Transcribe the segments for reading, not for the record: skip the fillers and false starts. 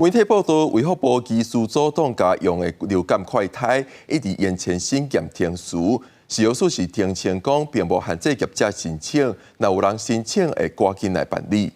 媒體報道，衛福部技術組當家用的流感快篩一直延前審驗程序，食藥署是澄清講，並無限制業者申請，若有人申請會趕緊來辦理。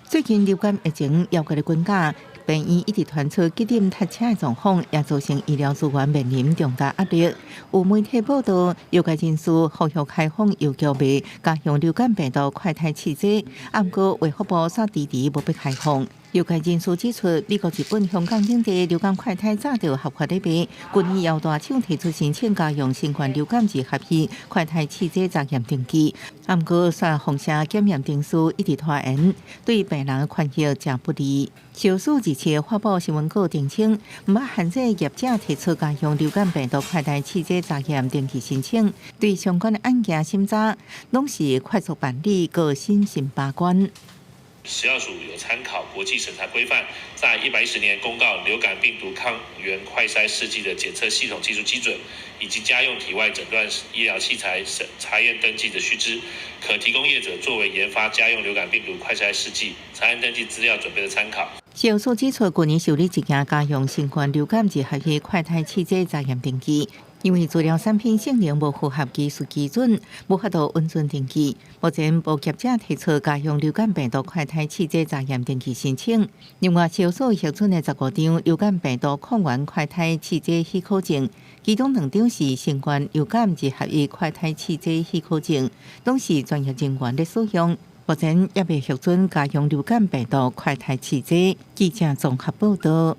最近流感疫情猶閣咧滾價，病院一直傳出急診塞車的狀況，也造成醫療資源面臨重大壓力。有媒體報道，業界人士呼籲開放藥局賣家用流感病毒快篩試劑，毋過衛福部煞遲遲無欲開放。業界人士指出，美國、日本、香港等地流感快篩早就合法咧賣，去年有大廠提出申請家用新冠流感二合一快篩試劑查驗登記，毋過煞放聲檢驗程序一直拖延，對病人權益誠不利。食藥署日前發布新聞稿澄清，毋捌限制業者提出家用流感病毒快篩試劑查驗登記申請，對相關的案件審查，攏是快速辦理，閣審慎把關。食藥署有參考國際審查規範，在110年公告流感病毒抗原快篩試劑的檢測系統技術基準，以及家用體外診斷醫療器材審查驗登記的須知，可提供業者作為研發家用流感病毒快篩試劑查驗登記資料準備的參考。食藥署指出，去年受理一件家用新冠流感二合一快篩試劑查驗登記，因為資料產品性能無符合技術基準，無法度允准登記。目前無業者提出家用流感病毒快篩試劑查驗登記申請。另外，食藥署核准的15張流感病毒抗原快篩試劑許可證，其中兩張是新冠流感二合一快篩試劑許可證，攏是專業人員咧使用。目前猶未核准家用流感病毒快篩試劑。記者綜合報道。